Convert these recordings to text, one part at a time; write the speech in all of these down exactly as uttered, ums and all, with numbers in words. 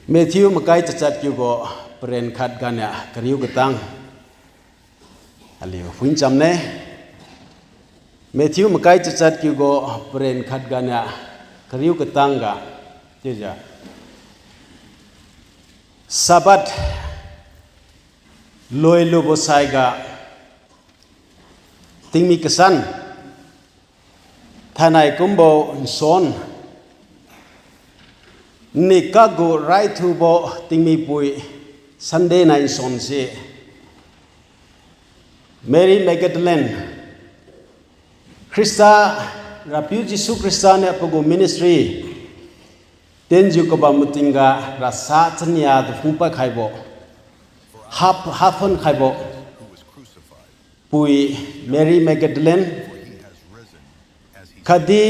Matthew makai chachat kiugu paren khat ganiu kariu katang. Aliu phuinchamne. Matthew makai chachat kiugu paren khat ganiu kariu katang ga. Chiujiu Sabbath loilubo saiga tingmi kasan, thainai kumbo nsuan, ni kagu raithubo tingmipui Sunday nai nsuan se, Mary Magdalene, Khrista, Rapiu Jesu Khrista niu pagu ministry tenjiu kabam matingga rasa chania tu phungpad khaibo, hap, haphon khaibo pui Mary Magdalene, khatdi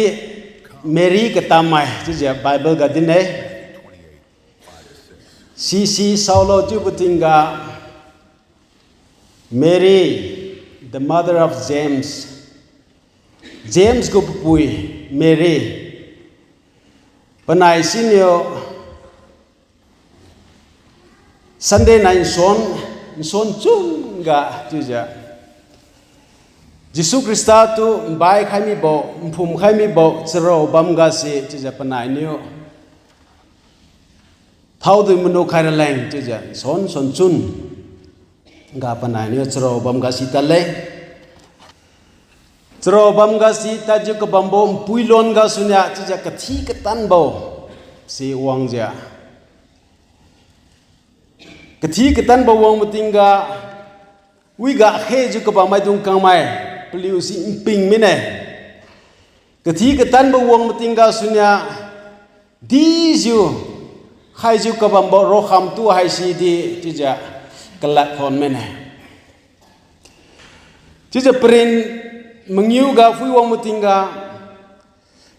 Mary katammai, chiujiu Bible ga din-e. Sisi saolo chiubo tingga Mary, the mother of James, James gu papui Mary, panai siniu Sunday nai nsuan, nsuan chunga chiujiu Jesu Khrista tu nbai khai mibo, nphum khai mibo charao bamga se chiujiu panainiu thaodui manuk khai raleng chiujiu nsuan, nsuan chun ga panainiu charao bamga si tadle. Charao bamga si tadjiu kabambo npui lon gasu nia chiujiu kathi katanbo si wangjiu, kathi katanbo wang matingga, wiga khejiu kabam maidung kangmai, paliu si nping mine. Kathi katanbo wang matingga sunia, dijiu khaijiu kabambo raokhamtu haisi di chiujiu kalad thon mine. Chiujiu paren mangiu ga phui wang matingga,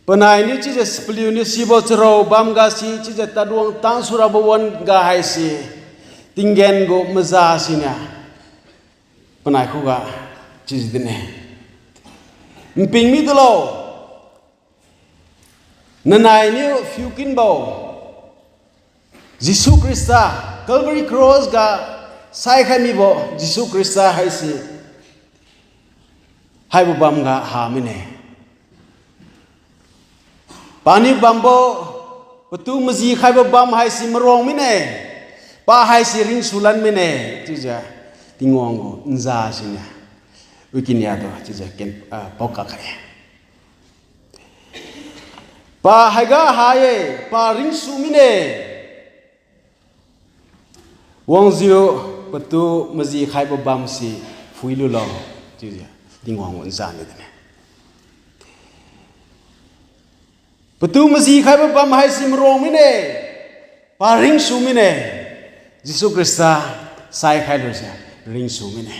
panainiu chiujiu paliuniu sibo charao bamga si chiujiu tadwang tang surabo wan-ga haise, tinggen gu maza siniu panai khuga chiujiu din-e, nping mi tulo, nanainiu phiukinbo Jesu Khrista, Calvary Cross ga saikhai mibo Jesu Khrista haise, haibo bamga ha mine. Paniu bambo, patu maji khaibo bam haise maruang mine, pa haise ringsulan mine, chiujiu Tingwang gu nza siniu, wikinia tu chiujiu ken, ah, paokak khai-e. Pa haiga ha-e, pa ringsu mine. Wangjiu patu maji khaibo bamse phuilulo, chiujiu Tingwang gu nzaniu din-e. Patu maji khaibo bam haise maruang mine, pa ringsu mine, Jesu Khrista saikhai lujiu ringsu mine.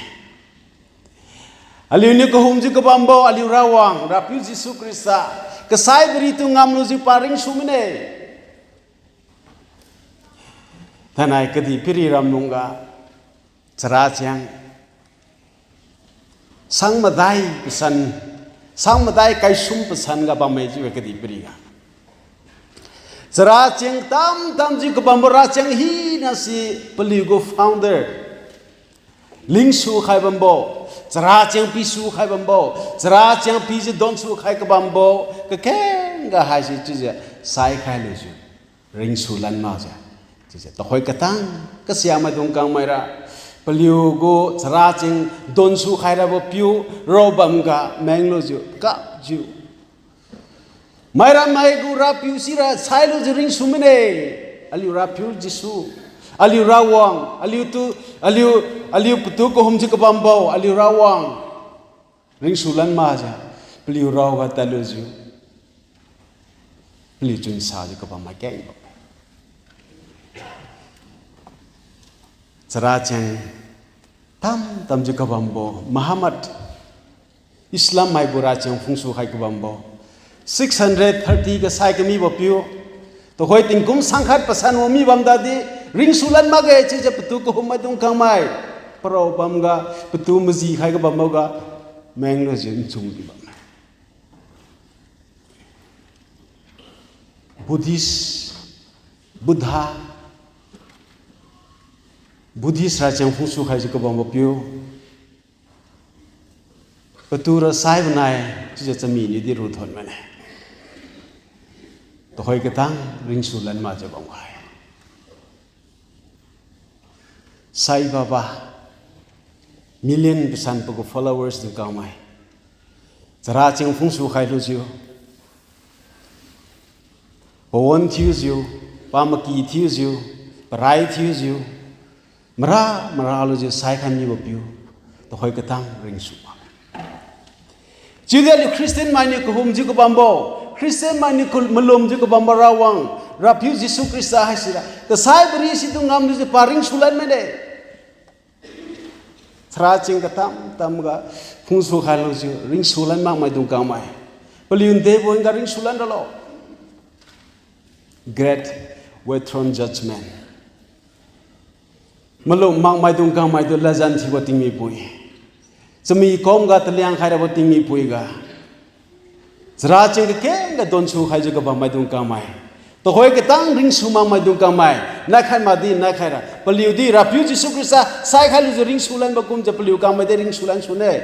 Aliuniu kahumjiu kabambo aliu Rawang, Rapiu Jesu Khrista, kasaibo ritu ngamlujiu pa ringsu mine. Thainai kadihpiri ramlungga, charachiang sang madai pasan, sang madai kaisum pasan ga bamme chiu-e kadihpiriga. Charachiang tamtamjiu kabambo rachiang hinase paliugu founder, lingsu khai bambo, charachiang pisu khai bambo, charachiang pijiu donsu khai kabambo, kakengga haise chiujiu saikhai lujiu ringsu lan makjiu, chiujiu tuhoi katang kasiamaidung kangmaira, paliugu charachiang donsu khai rabo piu raobamga menglujiu kapjiu, maira maigu Rapiu sira sailujiu ringsu mine. Aliu Rapiu Jesu, aliu Rawang, aliutu, aliu, aliu patu kahumjiu kabambo aliu Rawang, ringsu lan makjiu, paliu raoga tadlujiu, paliu chunsajiu kabam maikengbo, charachiang tamtamjiu kabambo Muhammad, Islam maibo rachiang phungsu khai kabambo, six hundred thirty ga sai kamibo piu, tuhoi tingkum sangkhat pasan wang mi bamdadi, ringsu lan makge chiujiu patu kahummaidung kangmai, parao bamga, patu maji khai kabamboga, menglujiu nchun mi bamme. Buddhist, Buddha, Buddhist racheng phungsu khaijiu kabambo piu, patura saibo nai, chiujiu chami niudi ruthon mane. Tuhoi katang ringsu lan makjiu bamkhai. Sai Baba, million pasan pagu followers dun kangmai. Chara cheng phungsu khailujiu, pawan thiujiu, pamaki thiujiu, parai thiujiu, mara mara lujiu saikhai mibo piu, tuhoi katang ringsu bam. Chiudi aliu Christian mainiu kahumjiu kabambo, Christian mainiu ku- malumjiu kabambo Rawang, Rapiu Jesu Khrista haisira kasaibo ri situ ngamlujiu pa ringsu lan mane. Chara cheng katam tamga phungsu khailujiu ringsu lan makmaidung kangmai. Paliu ndebo hingga ringsu lan ralo. Great White Throne Judgment. Malum makmaidung kangmaitu ladjan thiubo tingmipui, chami kumga taliang khairabo tingmipuiga, chara cheng kakengga donsu khaijiu kabammaidung kangmai, tuhoi katang ringsu makmaidung kangmai, naikhat makdi naikhaira paliudi Rapiu Jesu Khrista saikhailujiu ringsu lanbo kumjiu paliu kangmai de ringsu lan sune.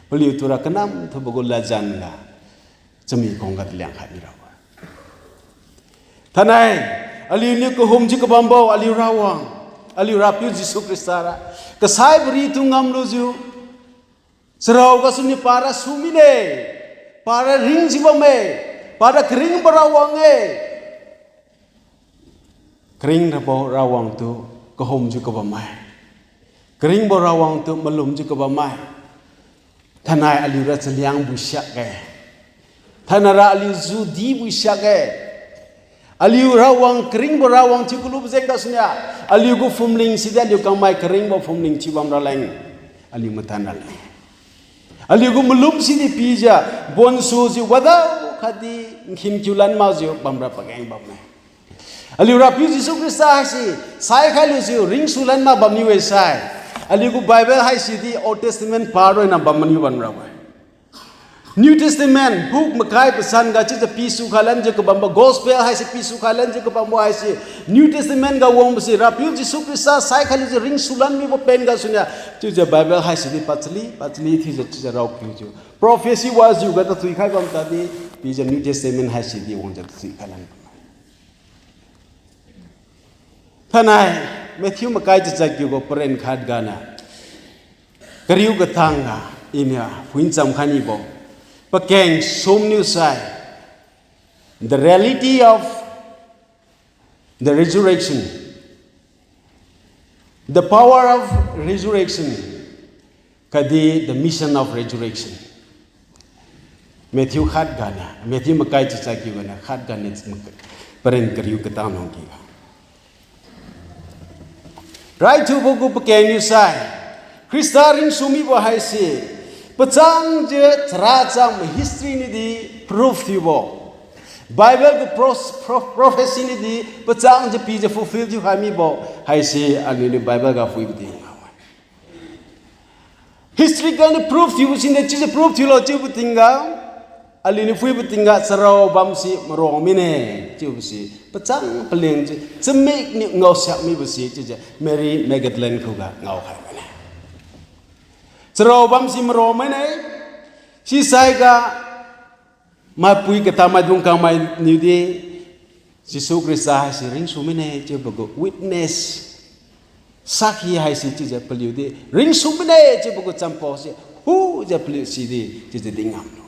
Paliu tura kanam thubo gu ladjan ga chami kumga taliang khai mirabo. Thainai, aliuniu kahumjiu kabambo aliu Rawang, aliu Rapiu Jesu Khrista ra kasaibo ritu ngamlujiu, charao gasuniu para su mine, para ringjiu bamme, para karingbo Rawang-e. Karingrabo Rawangtu kahumjiu kabammai, karingbo Rawangtu malumjiu kabammai. Thainai aliura chaliang buisiak-e. Thainaira aliu judi buisiak-e. Aliu Rawang, karingbo Rawang thiu kalubo jeng gasuniu, aliu gu phumling sidi aliu kangmai karingbo phumling thiu bamraleng, aliu matan raleng. Aliu gu malum sidi pijiu, bonsujiu wadao khatdi nkhin kiu lan makjiu bamra pageng bamme. Aliu Rapiu Jesu Khrista haise saikhailujiu ringsu lan mak bamniu-e sai, aliu gu Bible haisidi Old Testament pa roina bam maniu bamrabo-e. New Testament book makai pasan ga chiujiu pisu khai lanjiu kabambo, Gospel haise pisu khai lanjiu kabambo haise, New Testament ga wangbose Rapiu Jesu Khrista saikhailujiu ringsu lan mibo pen gasuniu, chiujiu Bible haisidi pachali pachali thiujiu chiujiu raokiujiu prophecy wajiu ga tathui khai bam tadi, pijiu New Testament haisidi wangjiu tathui khai lan. Thainai, Matthew makai chachat kiubo paren khat ganiu kariu katang ga iniu phuincham khai nibo pakeng sumniu sai, the reality of the resurrection, the power of resurrection, khatdi the mission of resurrection. Matthew khat ganiu, Matthew makai chachat kiu ganiu khat ganiu paren kariu katang nang kiga raithubo gu pakeng niu sai, Khrista ringsu mibo haise pachangjiu chara cham history niudi proof thiubo, Bible gu pros- pro- prophecy niudi pachangjiu pijiu fulfill thiukhai mibo haise aliuniu Bible ga phuibo tingga, history ganiu proof thiubo sinde chiujiu proof thiulo chiubo tingga, aliuniu phuibo tingga charao bamse marong mine chiubose pachang palingjiu chamikniu ngaosiak mibose chiujiu Mary Magdalene khuga ngaokhai mane. Charao bamse marong mine, sisaiga maipui katamaidung kangmainiudi Jesu Khrista haise ringsu mine chiubo gu witness, sakhi haise chiujiu paliudi ringsu mine chiubo gu champao se hujiu paliu sidi chiujiu dingamlo.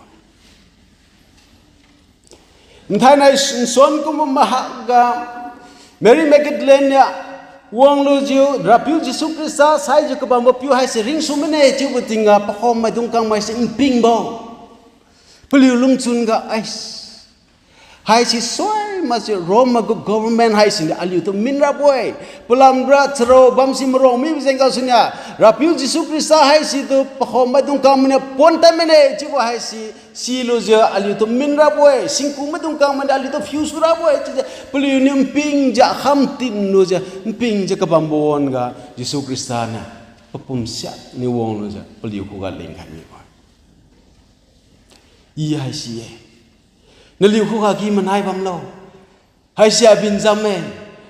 Nthainai nsuan kumbo mahakga Mary Magdalene niu wanglujiu Rapiu Jesu Khrista saijiu kabambo piu haise ringsu mine chiubo tingga pakhommaidung kangmaise npingbo. Paliu lungchun ga, ai, haise soi makse Rome gu government haisiniu aliutu minrabo-e. Palamra charao bamse marong mibo jeng gasuniu, Rapiu Jesu Khrista haisitu pakhommaidung kangmainiu pon tadmine chiubo haise silujiu aliutu minrabo-e, singku maidung kangmainiu aliutu phiusu rabo-e chiujiu paliuniu npingjiu khamtin lujiu npingjiu kabambo wan-ga Jesu Khrista niu papum siakniu wanglujiu paliu khuga lingkhai mibo-e. I haise-e. Naliu khuga agi-manai bamlo. Haise abin jamme.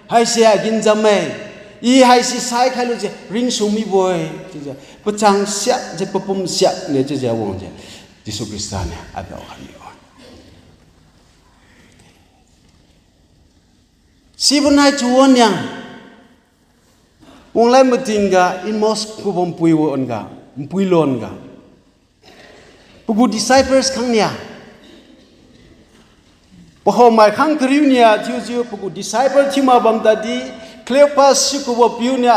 Haise agin jamme. I haise sai khailujiu ringsu mibo-e chiujiu, pachang siakjiu papum siakniu chiujiu wangjiu, Jesu Khrista niu adao khai mibo-e. Sibo nai chiu wan-niang, wanglai matingga Emmaus kubo npui wan-ga, npui lon-ga, pagu disciples khangnia, pakhommai khang kariu nia chiujiu pagu disciple thiu mak bam tadi, Cleopas siu kubo piu niu,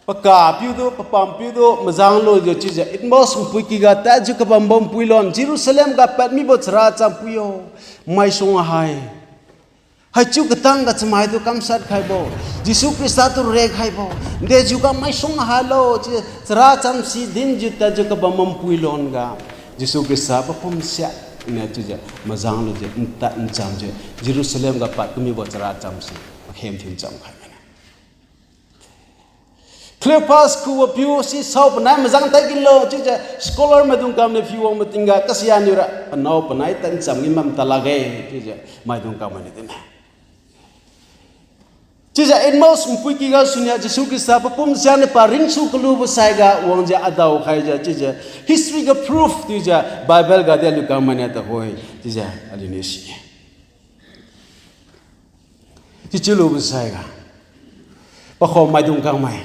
paka piutu, papam piutu majang lujiu chiujiu Emmaus npui kiga tadjiu kabambo npui lon, Jerusalem ga pad mibo chara cham pui yo, maisuang hai. Haichiu katangga chamaitu kamshat khaibo, Jesu Khrista tu rekhaibo, dejiuga maisuang hailo chiujiu chara chamsi dinjiu tadjiu kabambo npui lon-ga, Jesu Khrista papum siakniu chiujiu majang lujiu ntad nchamjiu Jerusalem ga pad kamibo chara chamsi pakhem thin cham khai mine. Cleopas kubo piu si sao panai majang tadkinlo chiujiu scholar maidung kamniu phiwang matingga kasianiura panao panai tadncham gi mam tadlakge chiujiu maidung kammainiu dinne. Chiujiu Emmaus npui kiga suniu Jesu Khrista papum siakniu pa ringsu kalubo saiga wangjiu adao khaijiu chiujiu history ga proof chiujiu Bible gadi aliu kangmainiu tuhoi chiujiu aliuniu si-e. Chiuchiu lubo saiga, pakhommaidung kangmai,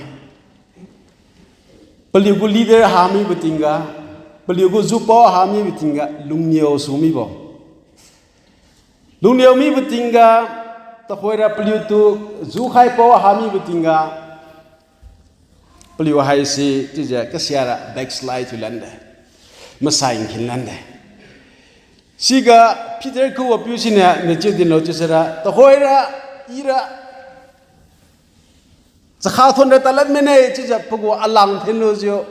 paliugu leader hamibo tingga, paliugu jupao hamibo tingga lungniu su mibo, lungniu mibo tingga, tuhoira paliutu jukhaipao hamibo tingga, paliu haise chiujiu kasiara backslide thiu lande, masai nkhin lande. Siga Peter kubo piu siniu nachiu dinlo chiusira tuhoira, ira chakha thonra tadlad mine chiujiu pagu alang thenlujiu,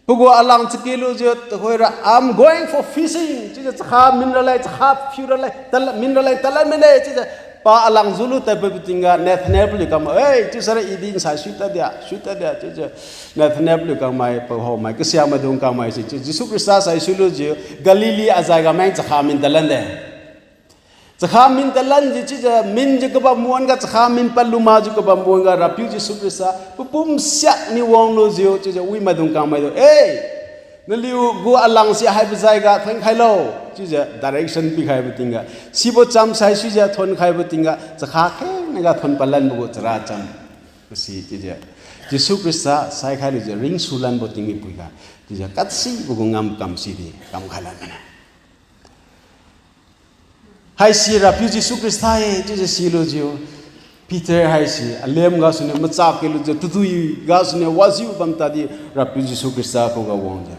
pagu alang chakilujiu tuhoira, I'm going for fishing chiujiu chakha minraleng, chakha phiuraleng, tadla- minraleng tadlad mine chiujiu pa alang julu tadpadbo tingga Nathanael paliu kangmai, ei, chiusira idi nsai sui taddia, sui taddia chiujiu Nathanael paliu kangmai, pakhommai kasiamaidung kangmai si chiu Jesu Khrista sai suilujiu Galilee azaiga meng chakha min tadlande. Chakha min tadlanjiu chiujiu minjiu kabambo wan-ga, chakha min padlu makjiu kabambo wan-ga Rapiu Jesu Khrista papum siakniu wanglujiu chiujiu wimaidung kangmaitu, ei, naliugu alang si haibo jaiga thonkhailo chiujiu direction pikhaibo tingga, sibo cham saisuijiu thonkhaibo tingga chakha khengnaga thon padlanbo gu chara cham si chiujiu Jesu Khrista saikhailujiu ringsulanbo tingmi puiga chiujiu kasibo gu ngamkam sidi kamkhai lan mane. Haisi Rapiu Jesu Khrista-e chiujiu silujiu, Peter haise alem gasuniu machap kilujiu, tadui gasuniu wajiu bam tadi Rapiu Jesu Khrista khuga wangjiu,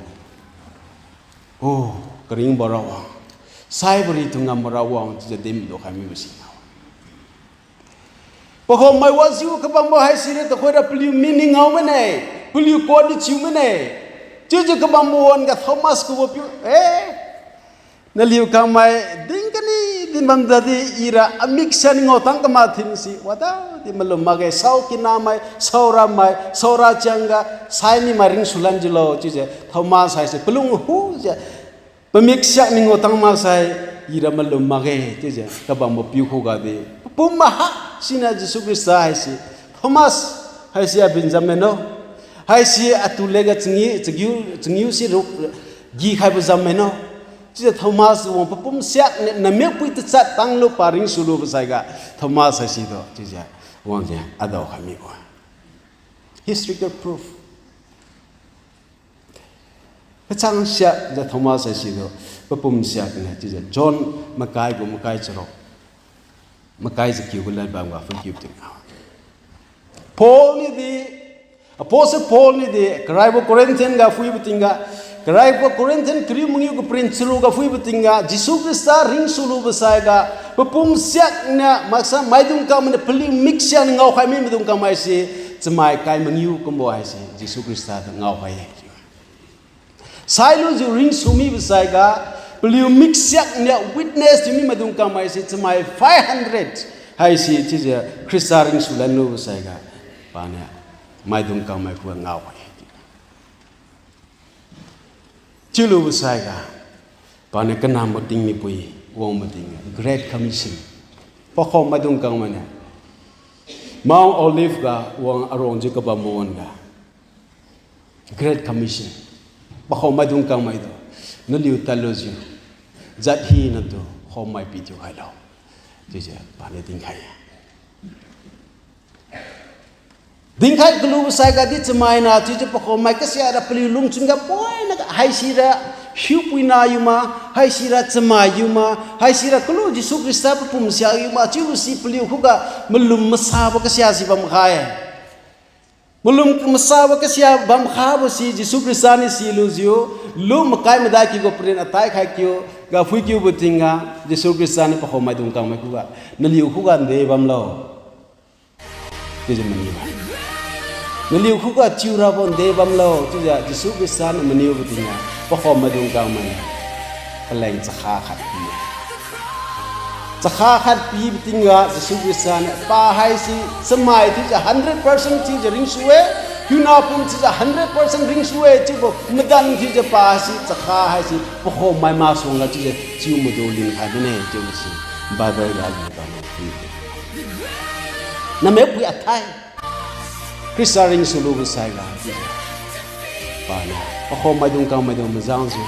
O, karingbo Rawang, saibo ritu ngambo Rawang chiujiu dinlukhai mibo si ngao. Pakhommai wajiu kabambo haisira tuhoira paliu mini ngao mane, paliu kodi chiu mane. Chiujiu kabambo wan-ga Thomas kubo piu, e, naliu kangmai din kani din bam tadi ira amik sian ngao tang kama thinsi wadaodi malum makge, saokinamai, saoramai, saora chiangga saimi mai ringsulan jiulo chiujiu Thomas haise palung hujiu pamik siak ni ngao tang maksai ira malum makge chiujiu kabambo piu khuga di papum maha siniu Jesu Khrista haise, Thomas, haise abin jam meno, haise atu lega changi, chagiu, changiu si ru, gikhaibo jam meno. Chiujiu Thomas wang papum siak ni namiakpui tachat tanglu pa ringsulubo saiga Thomas haise tu chiujiu wangjiu adao khai mibo. Historical proof. Pachang siakjiu Thomas haise tu papum siak ni chiujiu John makai gu makai charuk, makai chakiu gu lad bamga phuikiu tingga, Paul niudi, Apostle Paul niudi karaibo Corinthian ga phuibo tingga, karaibo Corinthian kariu mangiu gu prin charu ga phuibo tingga, Jesu Khrista ringsulubo saiga papum siak niu maksai maidung kangmainiu paliu mik siak ni ngaokhai mi maidung kangmai se chamai kai mangiu kumbo haise Jesu Khrista tu ngaokhai-e. Sailujiu ringsu mibo saiga paliu mik siak niu witness thiu mi maidung kangmai se chamai five hundred haise chiujiu Khrista ringsulan lubo saiga paniu maidung kangmai khuga ngaokhai-e. Chiulubo saiga paniu kanambo tingmipui wangbo tingga Great Commission, pakhommaidung kangmainiu Mount Olive ga wang arongjiu kabambo wan-ga, Great Commission, pakhommaidung kangmai tu, naliu tadlujiu jat hinatu khommai pithiu khailo, chiujiu paniu dinkhai-e. Dinkhai kalubo saiga di chamaina chiujiu pakhommai kasiara paliu lungchun ga poinaga haisira hiupuina yiuma, haisira chamai yiuma, haisira kalu Jesu Khrista papum sia yiuma chiubo si paliu khuga malum masabo kasia si bamkhai. Malum masabo kasia bamkhabo si Jesu Khrista niu silujiu, lu makai madai kiugu parin atai khai kiu ga phuikiubo tingga, Jesu Khrista niu pakhommaidung kangmai khuga, naliu khuga nde bamlo, chiujiu maniu-e. Naliu khuga chiurabo nde bamlo chiujiu Jesu Khrista niu maniubo tingga, pakhommaidung kangmai paleng chakha khat pi-e. Chakha khat pibo tingga Jesu Khrista niu pa haise chamai thiujiu hundred percent thiujiu ringsu-e, hiuna pum thiujiu hundred percent ringsu-e chiubo madan thiujiu pa haise chakha haise pakhommai masuangga chiujiu chiu madu linkhai mine chiubo si Bible ga aliu kangmai phui-e. Namepui athai Khrista ringsu lubo saiga chiujiu paniu pakhommaidung kangmaitu majangjiu,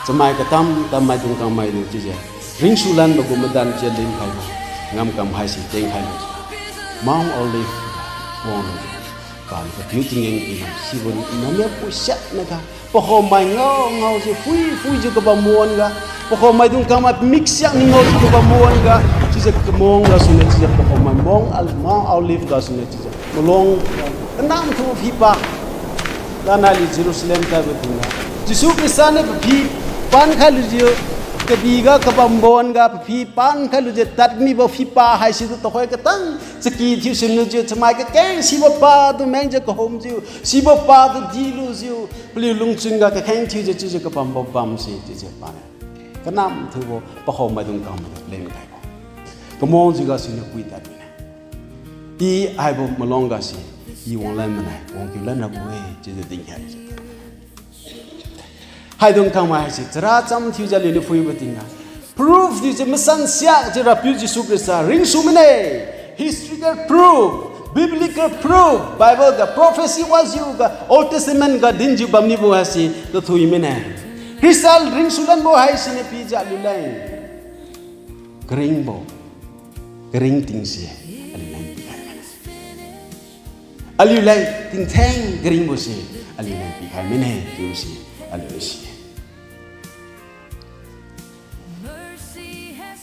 chamai katam tammaidung kangmaitu chiujiu ringsulanbo gu madan chiujiu linkhaibo ngamkam haise tengkhai lujiu, Mount Olive ga wanglujiu, paniu papiu tinggen pina sibo namepui siaknaga pakhommai ngao ngaojiu phui phuijiu kabambo wan-ga, pakhommaidung kangmai pamik siak ni ngaojiu kabambo wan-ga, chiujiu kamang gasuniu chiujiu pakhommai Mount Al-, Mount Olive gasuniu chiujiu malong kanamthu phipa, lanali Jerusalem tadbo tingga, Jesu Khrista niu paphi pankhai lujiu, kadihga kabambo wan-ga paphi pankhai lujiu tadmibo phipa haisitu tuhoi katang chaki thiu sinlujiu chamai kakeng sibo patu mengjiu kahumjiu, sibo patu dilujiu, paliu lungchun ga kakheng thiujiu chiujiu kabambo bamse chiujiu paniu kanamthubo pakhommaidung kangmai leng khaibo, kamangjiu gasuniu pui tadmine. I haibo malong gase, i wanglan manai wangkiu lan rabo-e chiujiu dinkhai jiu, haidung kangmai haise chara cham thiujiu aliuniu phuibo tingga, proof thiujiu masan siakjiu Rapiu Jesu Khrista ringsu mine. Historical proof, biblical proof, Bible ga prophecy wajiu ga Old Testament ga dinjiu bamnibo haise tathui mine. Khrista ringsulanbo haisiniu pijiu aliuleng karingbo, karing tingse aliuleng pikhai mine. Aliuleng tingtheng karingbose aliuleng pikhai mine chiusi aliu si-e.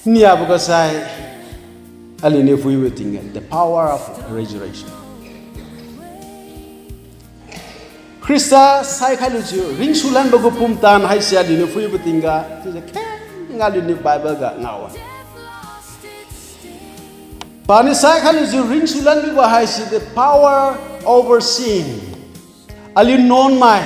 Niabo ga sai, aliuniu phuibo tingga, the power of resurrection. Khrista saikhai lujiu ringsulanbo gu pumtan haise aliuniu phuibo tingga chiujiu kengga aliuniu Bible ga ngao-e. Paniu saikhai lujiu ringsulan mibo haise the power over sin. Aliu nuanmai,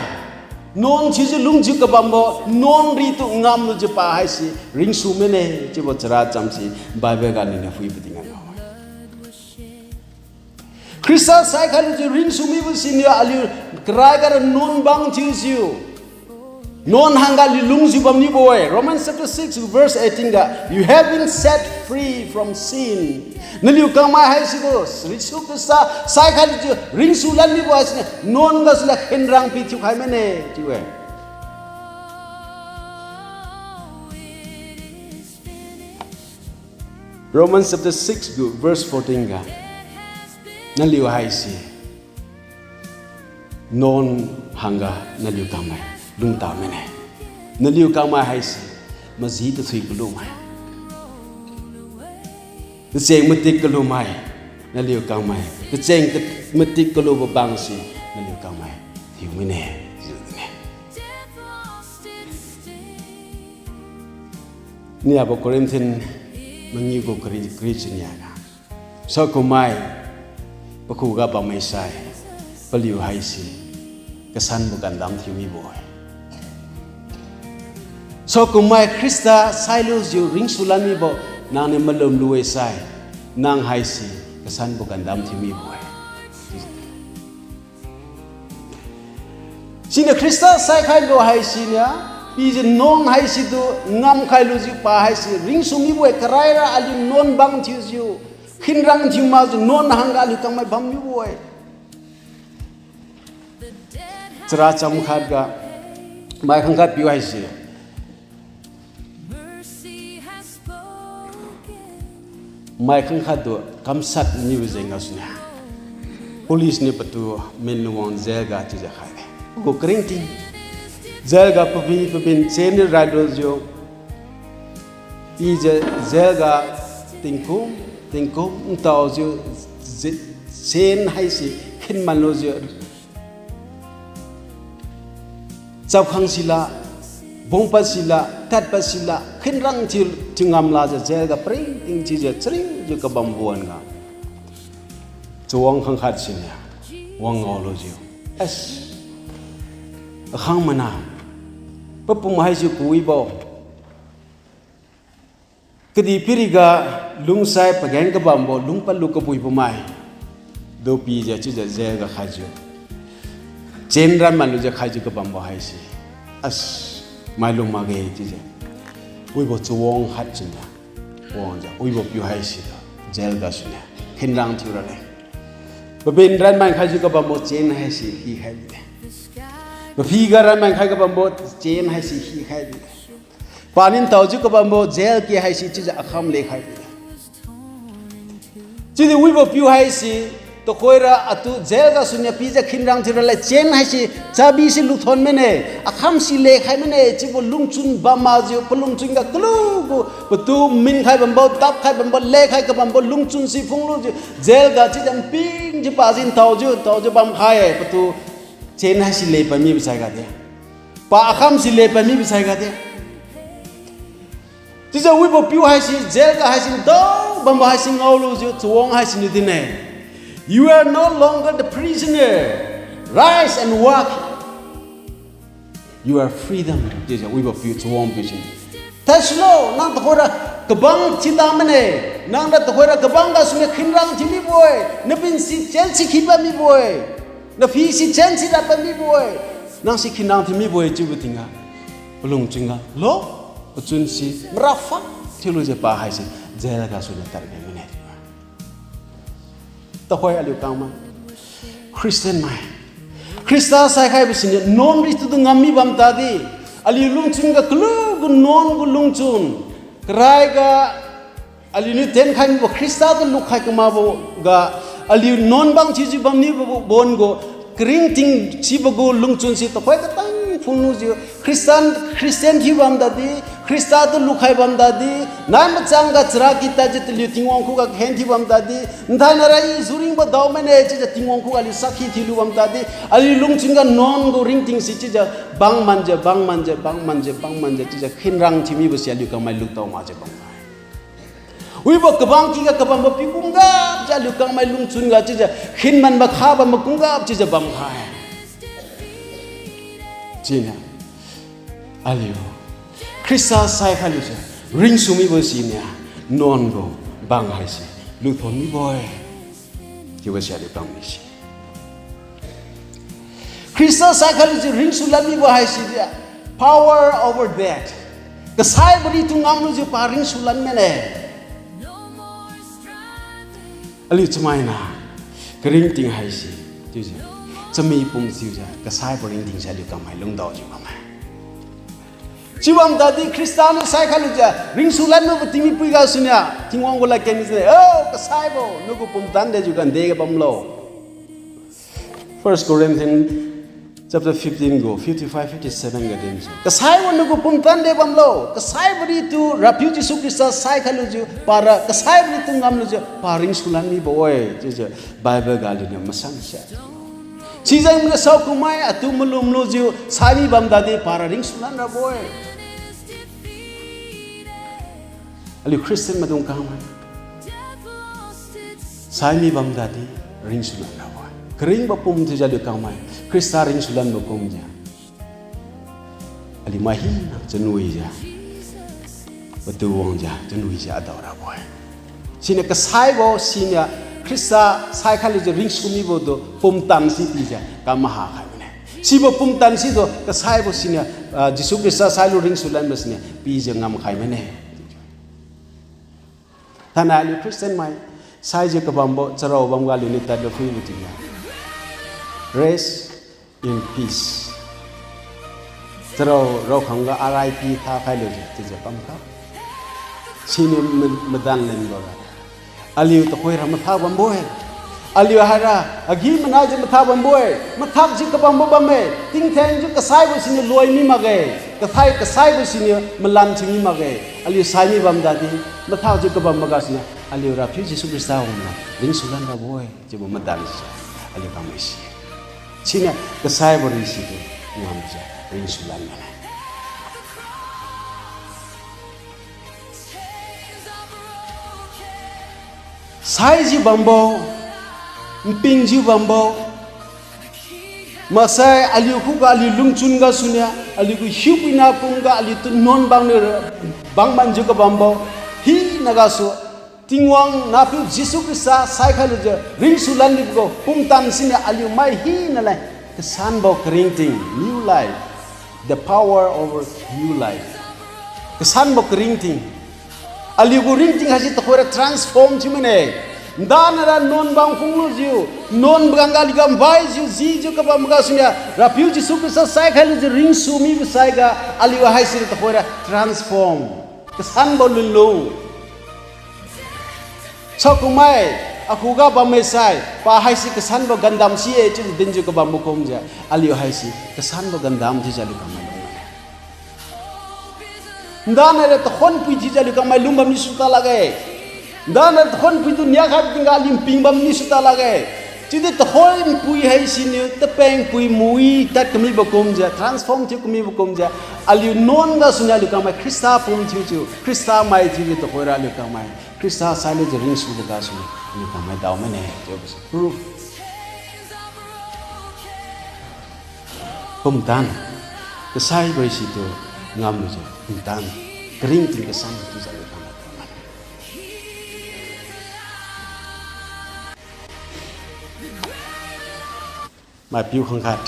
nuan thiujiu lungjiu kabambo nuan ritu ngamlujiu pa haise ringsu mine chiubo chara chamse Bible ga aliuniu phuibo tingga ngao-e. Khrista saikhai lujiu ringsu mibo siniu aliu karai gara nuan bang thiujiu, nuan hangga aliu lungjiu bamniubo-e. Romans chapter six verse eighteen ga, you have been set free from sin. Naliu kangmai haisitu Jesu Khrista saikhai lujiu ringsulan mibo haisiniu nuan gasuniu khenrang pi thiukhai mane chiu-e. Romans chapter six gu verse fourteen ga, naliu haise nuan hangga naliu kangmai lungta mine. Naliu kangmai haise maji tathui kalumai, tacheng matik kalumai, naliu kangmai tacheng ka-, matik kalubo bangse naliu kangmai thiu mine chiu-e. Niabo Corinthian mangiu gu kari, kari chinia ga, saokummai pakhuga bammai sai, paliu haise kasanbo gandam thiu mibo-e. Saokummai Khrista sailujiu ringsulan mibo nangniu malum lu-e sai, nang haise kasanbo gandam thiu mibo-e. Siniu Khrista saikhaibo haisiniu, pijiu nuan haisitu ngamkhai lujiu pa haise ringsu mibo-e, karaira aliu nuan bang thiujiu, Khenrang thiu makjiu nuan hangga aliu kangmai bamniubo-e. Chara cham khatga, mai khangkhat piu haise. Mai khangkhat tu kamshat nibo jeng gasuniu, police niu patu min wang jail ga chiujiu khai-e. Pagu karingting. Jail ga pabi pabin chain ni railujiu, pijiu jail ga tingkum, tingkum ntaojiu, je-, chain haise khenman lujiu, chapkhang sila, bungpad sila, tadpad sila, khenrang thiu, thiu ngamlajiu jail ga paringting chiujiu, charingjiu kabambo wan-ga, chawang khangkhat siniu wang ngaolujiu, as, akhang mana, papum haise kawibo, kadihpiriga lungsai pageng kabambo, lungpadlu kabuibo mai, dupijiu chiujiu jail ga khaijiu, chain ranman lujiu khaijiu kabambo haise, as, mailung makge chiujiu, wibo chawang khat siniu wangjiu, wibo piu haise tu jail gasuniu khenrang thiu raleng, pabin ranman khaijiu kabambo chain haise hikhai bide. Paphiga ranman khai kabambo chain haise hikhai bide. Paniu ntaojiu kabambo jail key haise chiujiu akham lekhai bide. Chiudi wibo piu haise, tuhoira atu jail gasuniu pijiu khenrang thiu raleng chain haise, chabi se luthon mane, akham se lekhai mane chiubo lungchun bam makjiu, palungchun ga kalu gu, patu minkhai bambo, dapkhai bambo, lekhai kabambo lungchun si phunglujiu, jail ga chiujiu npingjiu pajiu ntaojiu, ntaojiu bamkhai-e, patu chain haise lepad mibo saiga de, pa akham se lepad mibo saiga de. Chiujiu wibo piu haise jail ga haise ndao bambo haise ngaolujiu chawang haisiniu din-e, You are no longer the prisoner. Rise and walk. You are freedom. Chiujiu wibo piu chawang piu si, Thaisulo, nang tuhoira kabang thida mane, nang ra tuhoira kabang gasuniu khenrang thiu mibo-e, napin si chain si khibam mibo-e, naphi si chain si rapbam mibo-e, nang si khenrang thiu mibo-e chiubo tingga, palungchun ga lo, pachun si maraphak thiulujiu pa haise jail gasuniu tadkhai mane. Tuhoi aliu kangmai, Christian mai, Khrista saikhaibo siniu nuan ritu tu ngam mi bam tadi, aliu lungchun ga kalu gu nuan gu lungchun, karaiga aliuniu tenkhai mibo Khrista tu lukhai kamakbo ga, aliu nuan bang thiujiu bamniubo bon gu, karingting sibo gu lungchun si tuhoi katang phunglujiu Christian, Christian thiu bam tadi, Khrista tu lukhai bam tadi, nai machang ga charaky tadjiu taliu Tingwang khuga kahen thiu bam tadi, nthainai ra i juringbo dao mane chiujiu Tingwang khuga aliu sakhi thiulu bam tadi, aliu lungchun ga nuan gu ringting si chiujiu bang manjiu, bang manjiu, bang manjiu, bang manjiu chiujiu khenrang thiu mibo si aliu kangmai lutao makjiu bamkhai. Wibo kabang kyga kabambo piu kumgapjiu aliu kangmai lungchun ga chiujiu khenman makha bambo kumgap chiujiu bamkhai. Siniu aliu Khrista saikhai lujiu ringsu mibo siniu nuan gu bang haise luthon mibo-e. Chiubo si aliu kangmai si Khrista saikhai lujiu ringsulan mibo haisi di, power over death. Kasaibo ritu ngamlujiu pa ringsulan mane. Aliu chamaina, karingting haise chiujiu, chami pum chiujiu kasaibo ringting si aliu kangmai lungdaojiu bamme. Chiu bam tadi Khrista niu saikhai lujiu ringsulan mibo tingmipui gasuniu Tingwang gu ladkeng siniu, O kasaibo, nagu pumtan dejiu gande ga bamlo. First Corinthians chapter fifteen gu fifty-five, fifty-seven ga dinjiu, kasaibo nagu pumtan de bamlo, kasaibo ritu Rapiu Jesu Khrista saikhai lujiu para kasaibo ritu ngamlujiu pa ringsulan mibo-e chiujiu Bible ga aliuniu masanse. Sijeng niu saokumai atu malum lujiu saimi bam tadi para ringsulan rabo-e. Aliu Christian maidung kangmai, saimi bam tadi ringsulan rabo-e. Karingbo pum thiujiu aliu kangmai Khrista ringsulanbo kumjiu, aliu mai hina chanuijiu, patu wangjiu chanuijiu adao rabo-e. Siniu kasaibo siniu Khrista saikhai lujiu ringsu mibo tu pumtan si pijiu kam maha khai mane. Sibo pumtan situ kasaibo siniu, ah, Jesu Khrista sailu ringsulanbo siniu pijiu ngamkhai mane. Thainai aliu Christian mai, Saijiu kabambo charao bamga aliuniu tadlu phuibo tingga, rest in peace. Charao raokhangga R I P thakhailujiu chiujiu bamkhai. Siniu ma-, madan lenbora. Aliu tuhoira mathak bambo-e. Aliu haira agi-manaijiu mathak bambo-e. Mathakjiu kabambo bamme. Tingthengjiu kasaibo siniu loi mi makge. Kathai kasaibo siniu malan thiu mi makge. Aliu sai mi bam tadi, mathakjiu kabambo gasuniu aliu Rapiu Jesu Khrista wangna ringsulan rabo-e chiubo madanse. Aliu kangmai si. Siniu kasaibo ringsutu ngamjiu ringsulan mane. Saijiu bambo, npingjiu bambo, maksai aliu khuga aliu lungchun gasuniu, aliu gu hiupuina pumga aliutu nuan bangniu bangmanjiu kabambo, hina gasu, Tingwang Nahpiu Jesu Khrista saikhailujiu ringsulan mibo gu pumtan siniu aliu mai hina leng kasanbo karingting, new life, the power over new life. Kasanbo karingting. Aliu gu ringting haise tuhoira transform thiu mane. Ndanara nuan bang phunglujiu, nuan bangga aliu ga mbaijiu, jijiu kabam gasuniu, Rapiu Jesu Khrista saikhailujiu ringsu mibo saiga, aliu haise tuhoira transform. Kasanbo lunlung. Saokumai, akhuga bammai sai, pa haise kasanbo gandam si-e chiujiu dinjiu kabambo kumjiu, aliu haise kasanbo gandam chiujiu aliu kangmai lung mane. Ndanara tuhoi npui thiujiu aliu kangmai lung bamniu suta lakge. Ndanara tuhoi npui tu niakhai tingga aliu nping bamniu suta lakge. Chiudi tuhoi npui haisiniu tapeng pui mui tad kamibo kumjiu, transform thiu kamibo kumjiu, aliu nuan gasuniu aliu kangmai Khrista pum thiujiu, Khrista mai thiujiu tuhoira aliu kangmai Khrista sailujiu ringsubo gasuniu aliu kangmai dao mane chiubo se proof. Pumtan, kasaibo ringsutu ngamlujiu pumtan, karingting kasan chiujiu aliu kangmai dao mane. Maipiu khangkhat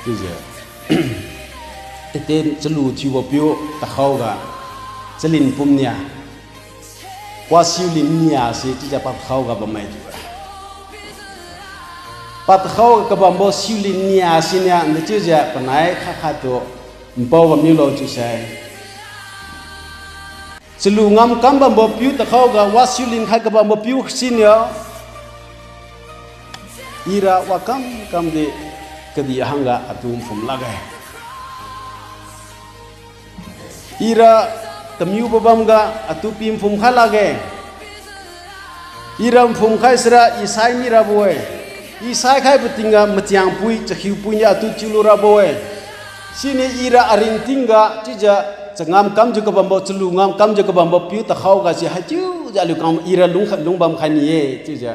chiujiu, eten chalu thiubo piu takhaoga chalin pum nia, wa siulin nia se chiujiu pad takhaoga bammai thiu-e. Pad takhaoga kabambo siulin nia siniu nda chiujiu panai khat khattu npao bamniulo chiusai, chalu ngamkam bambo piu takhaoga wa siulin khai kabambo piu siniu, ira wakam kamdi kadih hangga atu nphum lakge. Ira tamiu pabamga atu pi nphum khai lakge. Ira nphum khai sira i sai mirabo-e. I saikhaibo tingga matiangpui, chakhiupuiniu atu chiulu rabo-e. Siniu ira aringtingga chiujiu, changam kamjiu kabambo, chalu ngam kamjiu kabambo piu takhaoga si haichiujiu aliu kang ira lung khat lungbam khai ni-e chiujiu,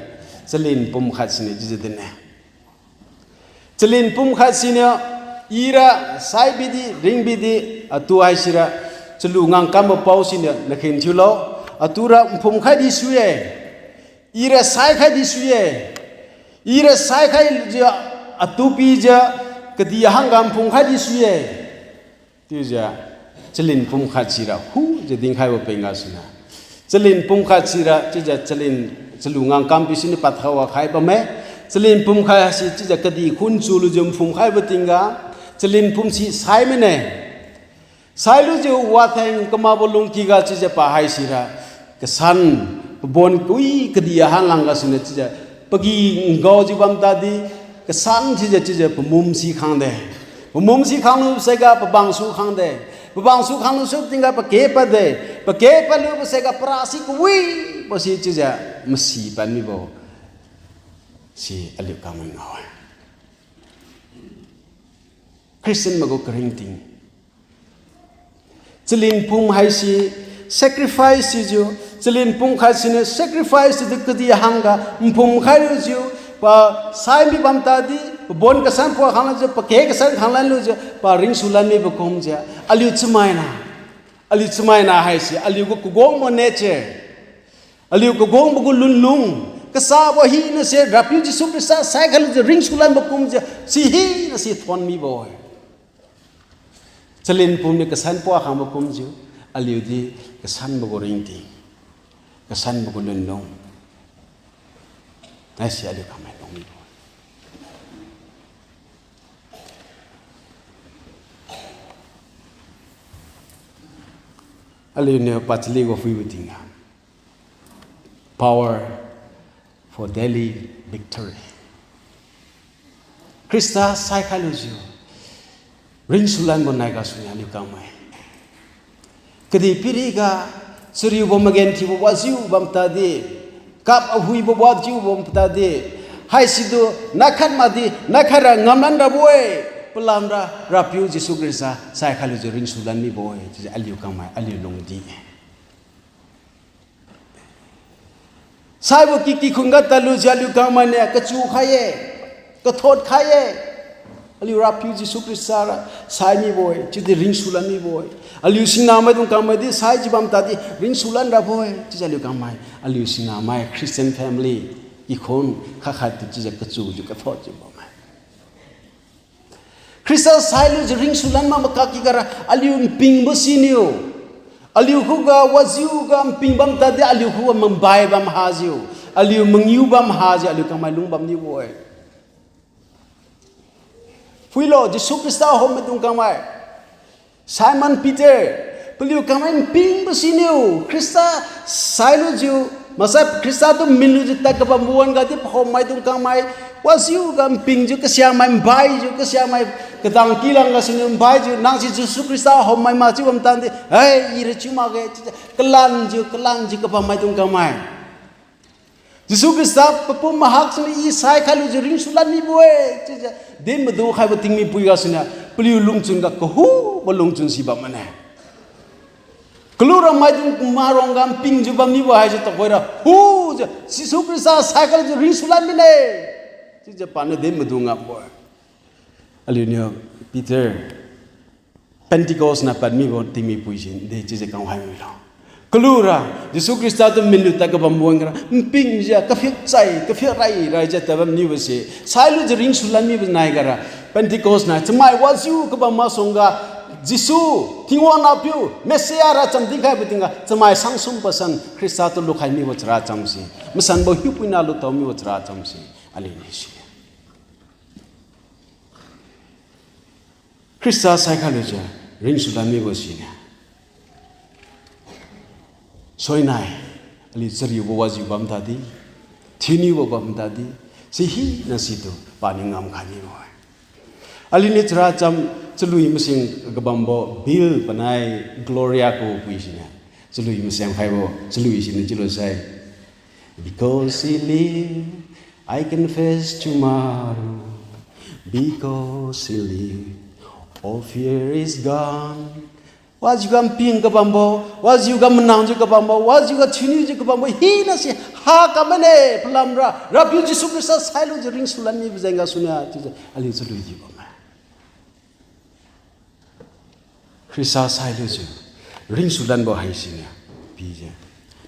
chalin pum khat siniu chiujiu din-e. Chalin pum khat siniu, ira saibidi, ringbidi, atu haisira, chalu ngam kambo pao siniu nakhen thiulo, atura nphum khaidi sui-e, ira saikhai di sui-e, ira saikhaijiu, atu pijiu, kadih hangga nphum khaidi sui-e. Chiujiu, chalin pum khat sira hujiu dinkhaibo peng gasuniu, chalin pum khat sira chiujiu chalin, chalu ngam kam pi siniu pad takhaoga khai bamme. Chalin pum khat haise chiujiu kadih khun chulujiu nphum khaibo tingga, chalin pum si sai mane. Sailujiu watheng kamakbo lungkiga chiujiu pa haisira, kasan, pabon kawi kadih ahan langga siniu chiujiu, pagi ngaojiu bam tadi, kasan chiujiu chiujiu pamum si khangde. Pamum si khanglu saiga pabang su khangde. Pabang su khanglu su tingga pake padde. Pake padlubo saiga para si kawibo si chiujiu masi pad mibo si aliu kangmai ngao-e. Christian maigu karingting. Chalin pum haise sacrifice sijiu, chalin pum khat siniu sacrifice sijiu kadih hangga nphum khailujiu, pa sai mi bam tadi, pabon kasan pua khanglujiu, pake kasan khanglan lujiu, pa ringsulan mibo kumjiu, aliu chamaina. Aliu chamaina haise aliu gu kagongbo nature. Aliu kagongbo gu lunlung. Kasabo hinase Rapiu Jesu Khrista saikhailujiu ringsulanbo kumjiu, si hinase thon mibo-e. Chalin pum niu kasan pua khangbo kumjiu, aliudi kasanbo gu ringting. kasanbo gu lunlung haise aliu kangmai lung mibo. Aliuniu pachaliga phuibo tingga, power for daily victory. Khrista saikhai lujiu ringsulanbo nai gasuniu aliu kangmai, kadihpiriga chariubo magenthiubo wajiu bam tadi, kap ahuibo wajiu bam tadi, haisitu naikhat makdi naikhat ra ngamlan rabo-e, palamra Rapiu Jesu Khrista saikhai lujiu ringsulan mibo-e chiujiu aliu kangmai aliu lungdi-e. Saibo ky kikhun ga tadlujiu aliu kangmai niu kachu khai-e, kathot khai-e. Aliu Rapiu Jesu Khrista ra sai mibo-e chiudi ringsulan mibo-e. Aliu singnamaidung kangmai di saijiu bam tadi ringsulan rabo-e chiujiu aliu kangmai, aliu singnamai Christian family kikhun khat khat tu chiujiu kachujiu kathotjiu bamme. Khrista sailujiu ringsulan mak makaki gara aliu npingbo siniu, aliu khuga wajiuga nping bam tadi aliu khuga mabai bam hajiu, aliu mangiu bam hajiu aliu kangmai lung bam niubo-e. Phuilo, Jesu Khrista hommaidung kangmai, Simon Peter, paliu kangmai npingbo siniu Khrista sailujiu, maksai Khrista tu minlujiu tad kabambo wan-ga di pahommaidung kangmai, wajiuga npingjiu kasiamai nbaijiu kasiamai, kadang kilang gasuniu nbaijiu, nang si Jesu Khrista hommai makchiu bam tadi, hai, ira chiu makge chiujiu kalanjiu kalanjiu kabammaidung kangmai, Jesu Khrista papum mahak siniu I saikhai lujiu ringsulan mibo-e chiujiu din madu khaibo tingmipui gasuniu paliu lungchun ga kahubo lungchun si bam mane. Kalura maidung marongga npingjiu bam mibo haise tuhoira hujiu Jesu Khrista saikhai lujiu ringsulan mine chiujiu paniu din madu ngambo-e. Aliuniu Peter, Pentecost na pad mibo tingmipui si de chiujiu kang hai milo. Kalura Jesu Khrista tu minlu tad kabambo wan-ga ra npingjiu kaphik chai kaphik rai raijiu tad bam niubo se, sailujiu ringsulan mibo nai gara, Pentecost na chamai wajiu kabam masuangga, Jesu, Tingwang Nahpiu, Messiah racham dinkhaibo tingga chamai sangsum pasan Khrista tu lukhai mibo characham se, masanbo hiupuina lutao mibo characham se, aliuniu si Khrista saikhai lujiu ringsulan mibo siniu, soinai, aliu chariubo wajiu bam tadi, thiuniubo bam tadi, si hina situ paniu ngamkhai mibo-e. Aliuniu characham chalui masing kabambo Bill panai Gloria kabu pui siniu chalui masing khaibo chalui siniu chiulo sai, Because he live, I can face tomorrow. Because he live, all fear is gone. Wajiuga nping kabambo, wajiuga manangjiu kabambo, wajiuga thiuniujiu kabambo hina si ha kam mane, palamra Rapiu Jesu Khrista sailujiu ringsulan mibo jeng gasuniu chiujiu aliu chalui di bamme. Khrista sailujiu ringsulanbo haisiniu pijiu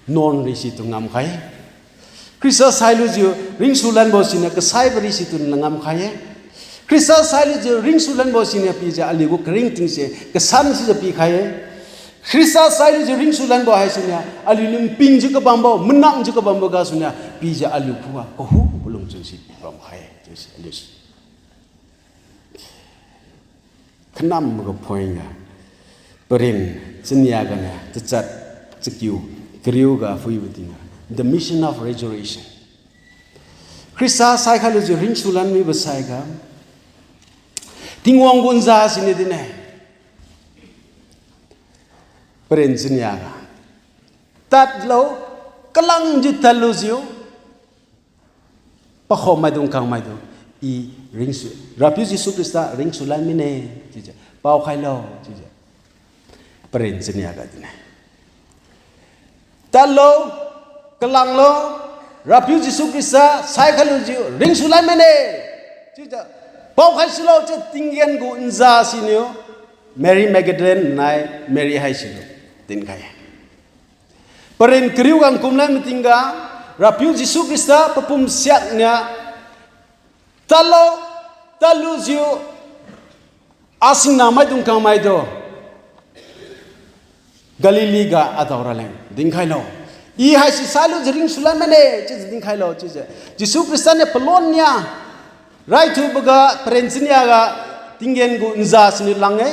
nuan risitu ngamkhai-e. Khrista sailujiu ringsulanbo siniu kasaibo risitu ngamkhai-e. Khrista sailujiu ringsulanbo siniu pijiu aliu gu karingtingse kasan sijiu pikhai-e. Khrista sailujiu ringsulanbo haisiniu aliuniu npingjiu kabambo, manangjiu kabambo gasuniu pijiu aliu khuga kahubo lungchun si pibam khai-e chiusi aliu si Khanamboga point ga, parin chania ganiu tachat chakiu kariu ga phuibo tingga, the mission of resurrection. Khrista saikhai lujiu ringsulan mibo saiga, Tingwang gu nza siniu dinne. Parin chania ga, tadlo, kalangjiu tadlujiu, pakhommaidung kangmaitu, I ringsu, Rapiu Jesu Khrista ringsulan mine, chiujiu paokhailo chiujiu parin chania ga dinne. Tadlo, kalanglo, Rapiu Jesu Khrista saikhai lujiu ringsulan mine, chiujiu paokhai sulo chiu tinggen gu nza siniu Mary Magdalene nai Mary haisitu dinkhai. Parin kariu ga nkumlan matingga, Rapiu Jesu Khrista papum siakniu, tadlo, tadlujiu, asingna maidung kangmaitu Galilee ga adao raleng dinkhailo. I haisi sailujiu ringsulan mane chiujiu dinkhailo chiujiu. Jesu Khrista niu palon nia, raithuboga paren chinia ga tinggen gu nza siniu lang-e.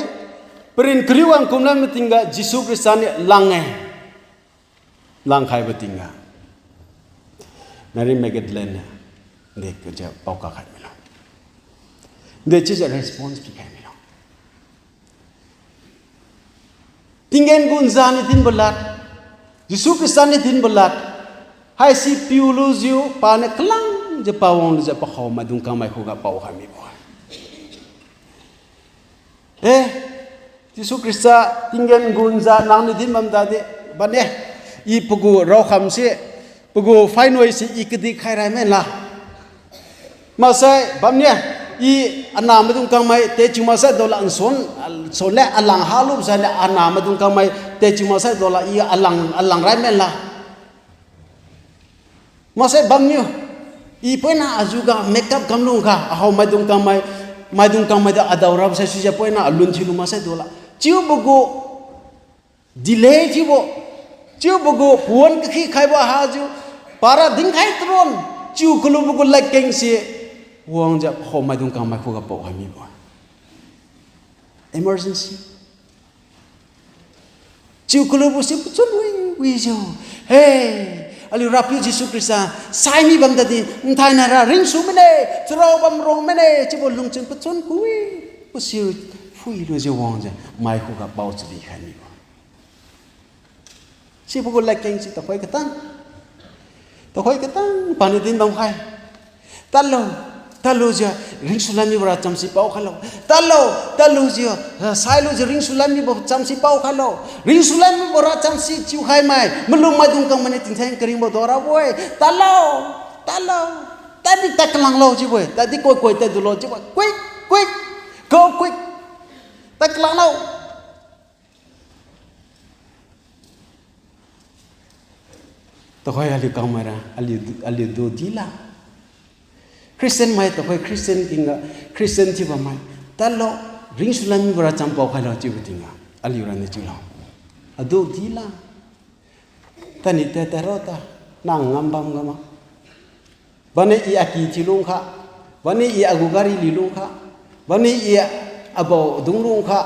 Paren kariu wang kumlan matingga Jesu Khrista niu lang-e. Langkhaibo tingga Mary Magdalene niu, de kajiu paokak khai milo. De chiujiu response pikhai milo. Tinggen gu nza niu dinbo lad, Jesu Khrista niu dinbo lad, haisi piulujiu paniu kalangjiu pawanglujiu pakhao maidung kangmai khuga paokhai mibo. Eh, Jesu Khrista, tinggen gu nza nangniu din bam tadi, bane, i pagu raokhamse, pagu phainoi se i kadih khai rai menla. Maksai bamniu, i anah maidung kangmai techiu maksai dola nsuan, nsuan le alang halu sai le anah maidung kangmai techiu maksai dola i alang, alang rai menla. Maksai bamniu, i poina ajuga makeup kamlungkha, ahao maidung kangmai, maidung kangmai da adao rabo sai suijiu poina alun thiulu maksai dola. Chiubo gu delay chiubo, chiubo gu pawan kakhi khaibo hajiu, para dinkhai taron, chiu kalubo gu ladkeng se, wangjiu hao maidung kangmai khuga paokhai mibo. Emergency. Chiu kalubo si pachun wi, wijiu. He, aliu Rapiu Jesu Khrista, sai mi bam tadi, nthainai ra ringsu mine, charao bam rong mine, chiubo lungchun pachun ku-e, pasi phuilujiu wangjiu, mai khuga pao chadi khai mibo. Sibo gu ladkeng si tuhoi katang. Tuhoi katang paniu din bamkhai. Tadlo, tadlujiu, ringsulan mibo racham si paokhailo. Tadlo, tadlujiu, sailujiu ringsulan mibo cham si paokhailo. Ringsulan mibo racham si chiukhai mai, malum maidung kangmai niu tingtheng karingbo dao rabo-e. Tadlo, tadlo, tadi tad kalanglo chiubo-e, tadi koi koi tadlo chiubo-e. Quick, quick, go quick. Tad kalanglo. Tuhoi aliu kangmai ra, aliu, aliu du dila. Christian mai tuhoi Christian tingga, Christian thiubo mai. Tadlo, ringsulan mibo racham paokhailo chiubo tingga, aliu ra niu chiulo. Adu dila. Tani te taro ta, nang ngambam gama. Bani i aki thiu lungkha, bani i agu gari liu lungkha, bani i abao dung lungkha,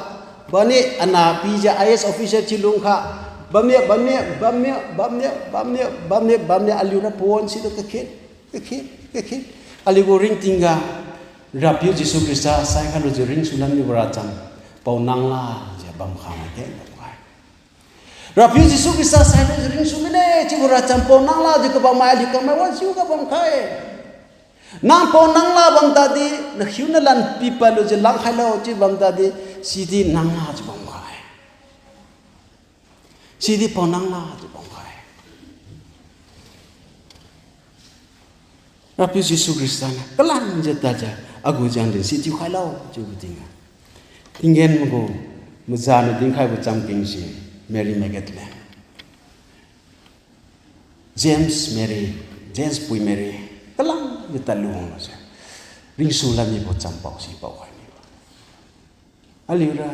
bani anah pijiu I A S officer thiu lungkha, bamniu, bamniu, bamniu, bamniu, bamniu, bamniu, bamniu, aliura pawan situ kakhen, kakhen, kakhen. Aliugu ringtingga, Rapiu Jesu Khrista saikhailujiu ringsulan mibo racham, pao nang lajiu bamkha mai ten bamkhai. Rapiu Jesu Khrista sailujiu ringsu mine, chiubo racham pao nang lajiu kabam mai aliu kangmai wajiu kabam khai. Nang pao nang la bam tadi, nakhiu nalan pipadlujiu langkhailo chiu bam tadi, sidi nang lajiu bam khai. Sidi pao nang lajiu bam khai. Rapiu Jesu Khrista niu kalangjiu tadjiu, agu jengdin si thiukhailo chiubo tingga, tinggen magu, mazaniu dinkhaibo chamkeng si, Mary Magdalene, James Mary, James pui Mary, kalangjiu tadlu wanglo se, ringsulan mibo champao si paokhai mibo. Aliura,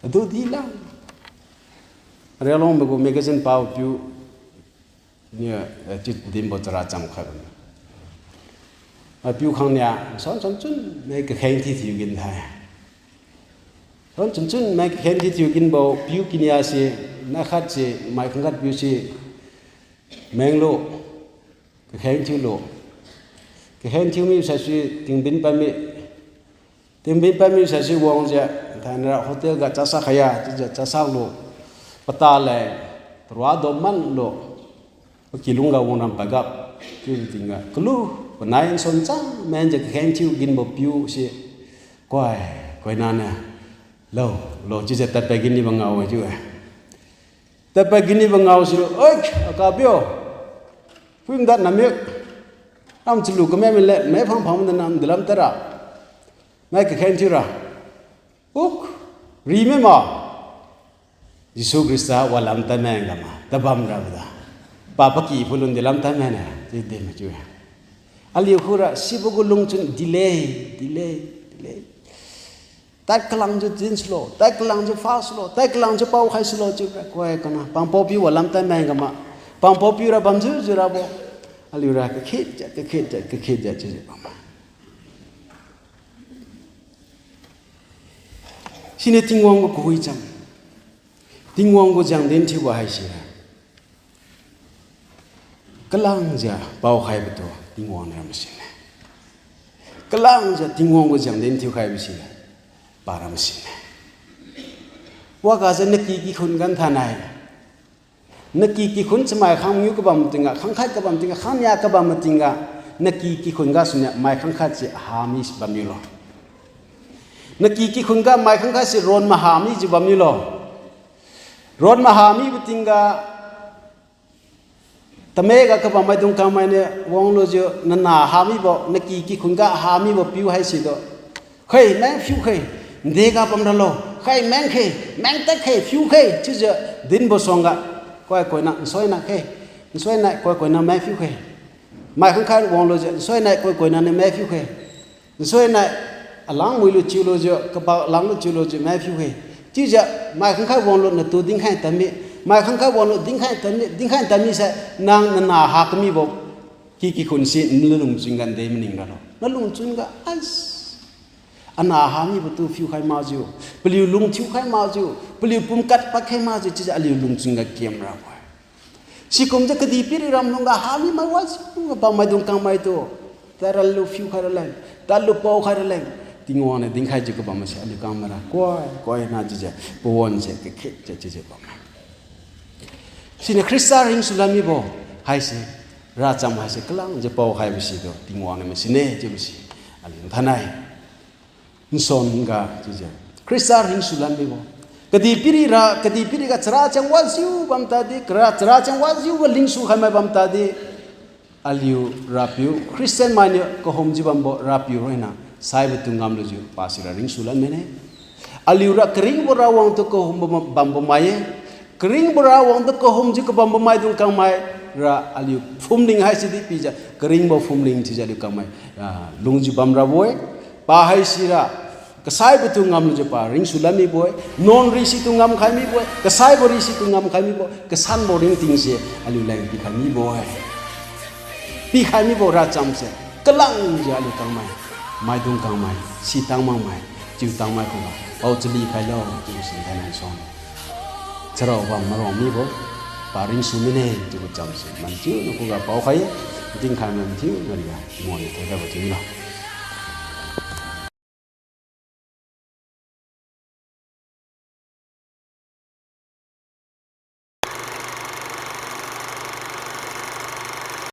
adu dila. Arialong magu magazine paopiu niu, eh, chit dinbo chara chamkhai bam. Apiu khangnia, son chunchun mai kakheng thithiu kin thai. Son chunchun mai kakheng thithiu kinbo piu kinia se, nakhat se, mai khangkhat piu se, menglo, kakheng thiulo. Kakheng thiu mi saisui tingbin pami. Tingbin pami saisui wangjiu, thainra hotel ga chasak khaia, chiujiu chasaklo. Pata leng, parua do manlo. Pakilungga wangran pagap, chiu tingga, kalu, panai nson chang menjiu kakheng thiu ginbo piu se, koi, koinaniu, lo, lo, chiujiu tadpad ginibo ngao-e chiu-e. Tadpad ginibo ngao silo, oi, akapiu, phuimdad nami, am chalu kame mile, mai phang phang mide nam dilam tadra, mai kakheng thiura. Uk, ri mima. Jesu Khrista walam tadmai gama, tabam rabo da. Pa paki phulun dilam tadmai ne, chiu din machiu-e. Aliu khura sibo gu lungchun delay, delay, delay. Tad kalangjiu din sulo, tad kalangjiu fast sulo, tad kalangjiu paokhai sulo chiu-e, koi kana. Pampao piu walam tad meng kama. Pampao piu ra bamjiu jiu rabo. Aliura kakhitjiu, kakhitjiu, kakhitjiu chiujiu bamme. Siniu Tingwang gu kawicham. Tingwang gu jengdin thiubo haisira. Kalangjiu paokhaibo tu Tingwang niu ra masine. Kalangjiu Tingwang gu jengdin thiukhaibo si para masine. Wagajiu naki kikhun gan thainai. Naki kikhun chamai khangniu kabam tingga, khangkhat kabam tingga, khangnia kabam tingga, naki kikhun gasuniu mai khangkhat se hami bamniulo. Naki kikhun ga mai khangkhat se ron maha mijiu bamniulo. Ron maha mibo tingga, tame ga kabam maidung kangmai niu wanglujiu nana hamibo, naki kikhun ga hamibo piu haisi tu. Khei, meng phiu khei, nde ga bam ralo. Khei, meng khei, meng tad khei, phiu khei chiujiu dinbo suangga, koi koina nsoina khei, nsoina koi koina meng phiu khei. Mai khangkhat wanglujiu nsoina koi koina niu meng phiu khei. Nsoina alang muilu chiulujiu, kaba langlu chiulujiu meng phiu khei. Chiujiu mai khangkhat wanglu natu dinkhai tadmi, mai khangkhat wanglu dinkhai tadmi, dinkhai tadmi sai nang nana ha kamibo ki kikhun si nalungchun ga nde maning ralo. Nalungchun ga, as, ana hamibo tu phiukhai makjiu, paliu lung thiukhai makjiu, paliu pumkad padkhai makjiu chiujiu aliu lungchun ga kem rabo-e. Sikumjiu kadihpiri ramlungga hami mai wajiu bam maidung kangmai tu, tadra lu phiukhai raleng, tadlu paokhai raleng, Tingwang niu dinkhaijiu kabam mase aliu kangmai ra koi, koi najiujiu, pawan se kakhitjiu chiujiu bamme. Siniu Khrista ringsulan mibo haise, racham haise kalangjiu paokhaibo si tu Tingwang niu masine chiubo si aliu thainai. Nsuan ga chiujiu Khrista ringsulan mibo, kadihpiri ra, kadihpiri ga chara chang wajiu bam tadi, kara chara chang wajiu ga lingsu khaimai bam tadi, aliu Rapiu, Christian mainiu kahumjiu bambo Rapiu roi hina, saibotu ngamlujiu pasira ringsulan mine. Aliura karingbo Rawang tu kahumbo bambo mai-e. Karingbo Rawang tu kahumjiu kabambo maidung kangmai ra aliu phumling haisidi pijiu, karingbo phumling chiujiu aliu kangmai, ah, lungjiu bamrabo-e. Pa haisira kasaibotu ngamlujiu pa ringsulan mibo-e. Nuan risitu ngamkhai mibo-e. Kasaibo risitu ngamkhai mibo-e. Kasanbo ringtingse aliuleng pikhai mibo-e. Pikhai mibo rachamse kalangjiu aliu kangmai, maidung kangmai, sitang makmai, chiutang mai khuga pao chali khailo chiubo si thainai suang. Charao bam marong mibo, pa ringsu mine chiubo chamse manchiu na khuga paokhai-e, dinkhai mathiu mariga Tingwang niu thoikhaibo chiu milo.